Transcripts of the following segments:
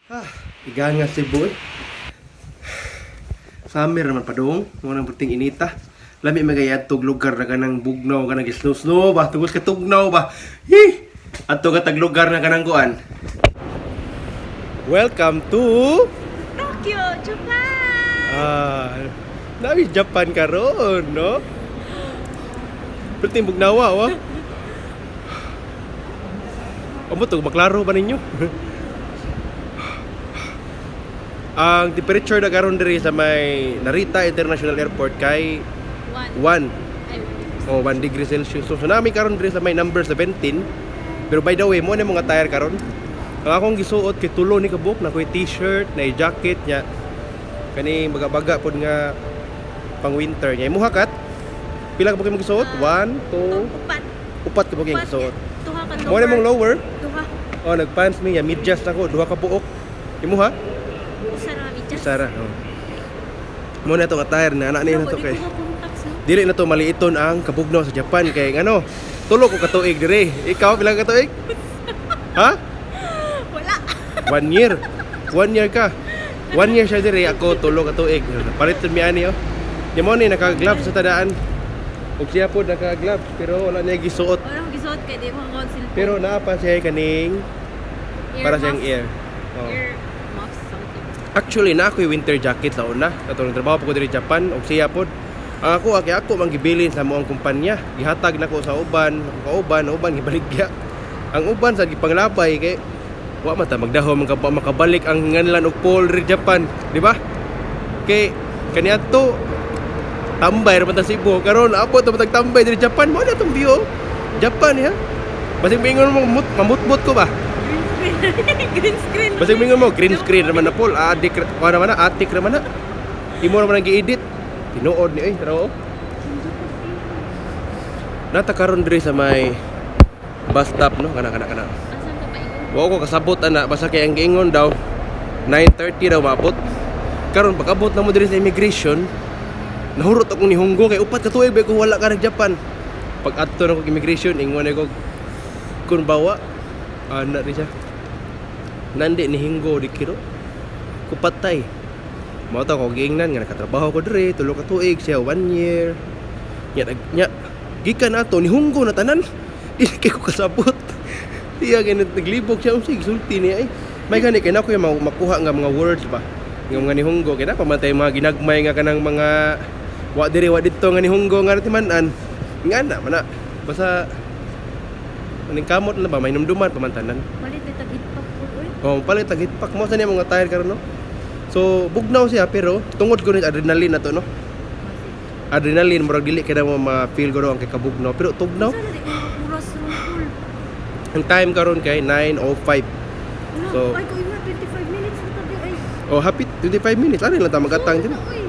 Ah, iga nga Cebu eh. Summer naman padung, mo nang perting inita. Lami magayad tug lugar na kanang bugnaw, kanang snow snow ba, tugos ka tugnaw ba. Hi! Adto ka tag lugar na kanang kuan. Welcome to Tokyo, Japan! Ah, nami Japan karon, no? Perting bugnawa wa. Amo to maklaro ba ninyo? Ang temperature na karon diri sa may Narita International Airport kay One. 1 Ay, o 1 degree Celsius. So, nami karon diri sa may number 17. Pero by the way, mo na mga tire karon. Ang akong gisuot kay tulo ni kabuok na ko'y t-shirt, na jacket nya. Kani baga-baga pod nga pang winter nya. Imuha kat? Pila ka buok imong gisuot? 1, 2, Upat. upat ka buok imong Upat. gisuot. Duha ka lower. Mo na mong lower. Duha. Oh, nagpants mi, ya medyas na ko, duha ka buok. Imuha? Usa ra medyas. Sara. Oh. Mo na to nga tire na anak niya na to Di kay. ko makontak no? Dili na to maliiton ang kabugnaw sa Japan kay ngano, tulo ko katuig dire. Ikaw pila ka tuig? Ha? Wala. One year. One year ka. One year siya dire, ako tulo ka tuig. Palit mi ani oh. Di mo ni naka-gloves sa tadaan. Ug siya po naka-gloves pero wala niya gisuot. Wala akong gisuot kay di mo akong cellphone. Pero naa pa siya kaning Ear para siyang muffs. ear. Oh. Ear muffs something. Actually, na ako'y winter jacket sa una. Katong trabaho pa ko diri Japan, og siya pod. Ang ako, kay ako mang gibilin sa moang kumpanya. Gihatag nako sa uban, ako kauban, uban gibaligya. Ang uban sa gipanglabay kay wa man ta magdahom makabalik ang nganlan og pole diri Japan, di ba? Kay kaniadto tambay ra man ta Cebu. Karon abot na man tag tambay diri Japan, mo na tong view. Oh. Japan ya. Basig mingon mo mamutbot ko ba? Green screen. Green screen. Basta mingon mo, green screen naman na Paul, adik, kuha naman na, atik naman na. Imo naman ang gi-edit. Tinuod ni, oy, tara oh. Nata karon diri sa may bus stop no, kana kana kana. Asan ka pa ingon? Wa ko kasabot ana, basta kay ang giingon daw 9:30 daw maabot. Karon pag-abot na mo diri sa immigration, nahurot akong nihunggo kay upat ka tuig ba ko wala ka nag Japan. Pag adto na ko immigration, ingon ko kun bawa ana ri siya. Nandi ni hinggo di kiro. Kupatay. Mao to ko giingnan nga nakatrabaho ko diri tulo ka tuig, siya one year. Nya nya gikan ato nihunggo na tanan. Dili kay ko kasabot. Iya kay naglibog siya unsay gisulti niya ay. May gani kay nako yung makuha nga mga words ba. Nga mga nihunggo kay na pamatay mga ginagmay nga kanang mga wa diri wa didto nga nihunggo nga timan-an. Nga na man na. Basta maning kamot na ba may numduman pamantanan. Palit na tag hitpak ko oy. Oh, palit tag hitpak mo sa niya mga tire karon no. So bugnaw siya pero tungod ko ni adrenaline na to no. Adrenaline murag dili kay na mo ma-feel ko ang kay kabugnaw pero tugnaw. Usa na di ko oras ron Paul. Ang time karon kay 9:05. Wala, ay ko ingon 25 minutes na tabi ay. Oh, happy 25 minutes. Ano lang ta magatang di ba? Oy.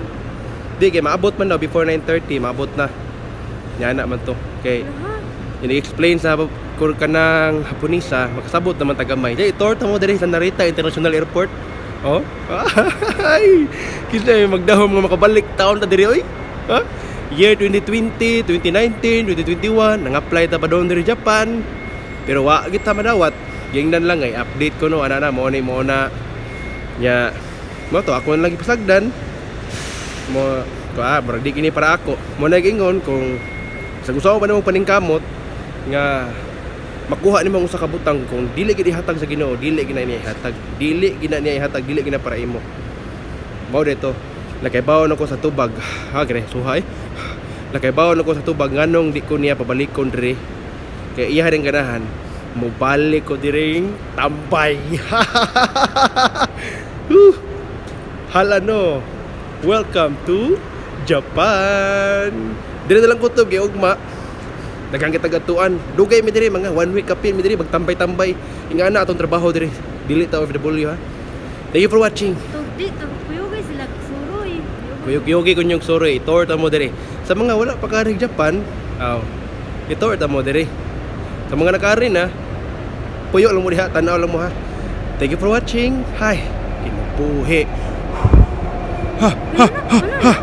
Di kay maabot man daw before 9:30, maabot na. Nya na man to. Kay Laha. ini-explain sa kur kanang Haponisa, makasabot naman tagamay. Di torta mo diri sa Narita International Airport. Oh. Ay, kinsa may magdahom nga makabalik taon ta diri oy. Ha? Year 2020, 2019, 2021, nang-apply ta pa doon diri Japan. Pero wa kita madawat. Gingnan lang ay update ko no ana na mo ni mo na nya mo to ako na lang ipasagdan mo ko ah murag di kini para ako mo nagingon kung sa gusto pa nimo paningkamot nga makuha nimo ang usa ka butang kung dili gid ihatag sa Ginoo, dili gid na niya ihatag, dili gid na niya ihatag, dili gid na para imo. Mao dito lakay bawon ako sa tubag ha gre suhay, lakay bawon ako sa tubag nganong di ko niya pabalikon diri kay iya rin ganahan mobalik ko diring tambay. Whew. Hala no. Welcome to Japan. Dire na lang kutob kay ugma. Daghang kita gatuan. Dugay mi diri mga one week kapin mi diri magtambay-tambay. Ingana atong trabaho diri. Dili ta OFW ha. Thank you for watching. Tug di tug kuyogay sila suroy. Kuyog-yugi kunyong suroy, tour ta mo diri. Sa mga wala pa karing Japan, aw. I-tour ta mo diri. Sa mga nakari na, puyo lang mo diha, tanaw lang mo ha. Thank you for watching. Hi. Kinabuhi. Ha ha ha ha.